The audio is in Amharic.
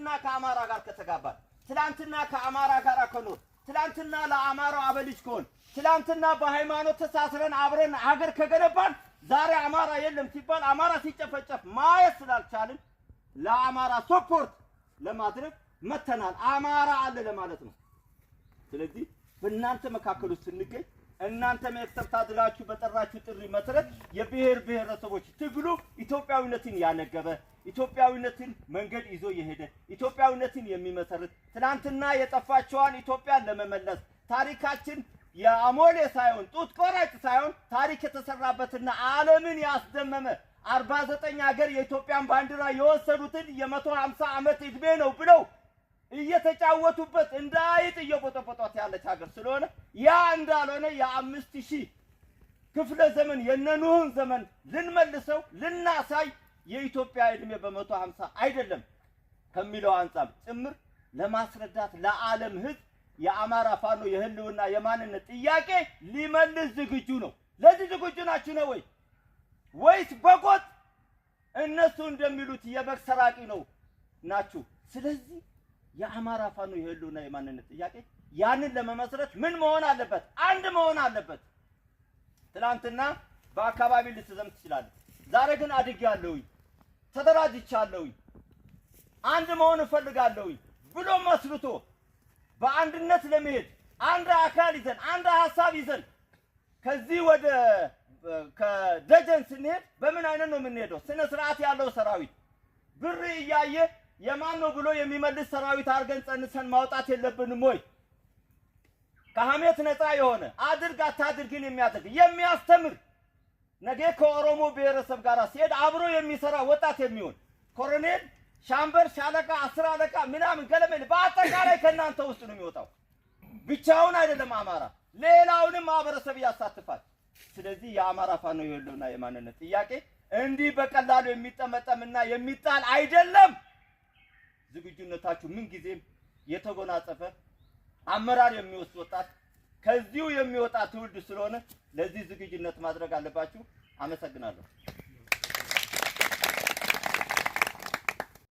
ትላንትና ከአማራ ጋር ከተጋባን፣ ትላንትና ከአማራ ጋር ከኖር፣ ትላንትና ለአማራው አበልጅ ከሆን፣ ትላንትና በሃይማኖት ተሳስረን አብረን ሀገር ከገነባን፣ ዛሬ አማራ የለም ሲባል፣ አማራ ሲጨፈጨፍ ማየት ስላልቻልን ለአማራ support ለማድረግ መተናል። አማራ አለ ለማለት ነው። ስለዚህ በእናንተ መካከል ውስጥ ስንገኝ እናንተም accept አድርጋችሁ በጠራችሁ ጥሪ መሰረት የብሔር ብሔረሰቦች ትግሉ ኢትዮጵያዊነትን ያነገበ፣ ኢትዮጵያዊነትን መንገድ ይዞ የሄደ፣ ኢትዮጵያዊነትን የሚመሰርት፣ ትናንትና የጠፋቸዋን ኢትዮጵያን ለመመለስ፣ ታሪካችን የአሞሌ ሳይሆን ጡት ቆራጭ ሳይሆን ታሪክ የተሰራበትና ዓለምን ያስደመመ፣ 49 ሀገር የኢትዮጵያን ባንዲራ የወሰዱትን የ150 ዓመት ዕድሜ ነው ብለው እየተጫወቱበት እንደ አይጥ እየቦጠቦጧት ያለች ሀገር ስለሆነ፣ ያ እንዳልሆነ የ5000 ክፍለ ዘመን የነኑህን ዘመን ልንመልሰው ልናሳይ፣ የኢትዮጵያ ዕድሜ በ150 አይደለም ከሚለው አንጻር ጭምር ለማስረዳት ለዓለም ሕዝብ የአማራ ፋኖ የህልውና የማንነት ጥያቄ ሊመልስ ዝግጁ ነው። ለዚህ ዝግጁ ናችሁ ነው ወይ? ወይስ በጎጥ እነሱ እንደሚሉት የበግ ሰራቂ ነው ናችሁ? ስለዚህ የአማራ ፋኖ የህልውና የማንነት ጥያቄ ያንን ለመመስረት ምን መሆን አለበት? አንድ መሆን አለበት። ትናንትና በአካባቢ ልትዘምት ትችላለህ። ዛሬ ግን አድጌያለሁኝ፣ ተደራጅቻለሁኝ፣ አንድ መሆን እፈልጋለሁኝ ብሎ መስርቶ በአንድነት ለመሄድ አንድ አካል ይዘን፣ አንድ ሀሳብ ይዘን ከዚህ ወደ ከደጀን ስንሄድ በምን አይነት ነው የምንሄደው? ስነ ስርዓት ያለው ሰራዊት፣ ብር እያየ የማን ነው ብሎ የሚመልስ ሰራዊት አድርገን ጸንሰን ማውጣት የለብንም ወይ? ከሐሜት ነፃ የሆነ፣ አድርግ አታድርግን የሚያደርግ፣ የሚያስተምር፣ ነገ ከኦሮሞ ብሔረሰብ ጋር ሲሄድ አብሮ የሚሰራ ወጣት የሚሆን ኮሎኔል፣ ሻምበል፣ ሻለቃ፣ 10 አለቃ ምናምን ገለመሌ በአጠቃላይ ከእናንተ ውስጥ ነው የሚወጣው። ብቻውን አይደለም አማራ፣ ሌላውንም ማህበረሰብ ያሳትፋል። ስለዚህ የአማራ ፋኖ የህልውና የማንነት ጥያቄ እንዲህ በቀላሉ የሚጠመጠምና የሚጣል አይደለም። ዝግጁነታችሁ ምንጊዜም የተጎናጸፈ አመራር የሚወስድ ወጣት ከዚሁ የሚወጣ ትውልድ ስለሆነ ለዚህ ዝግጁነት ማድረግ አለባችሁ። አመሰግናለሁ።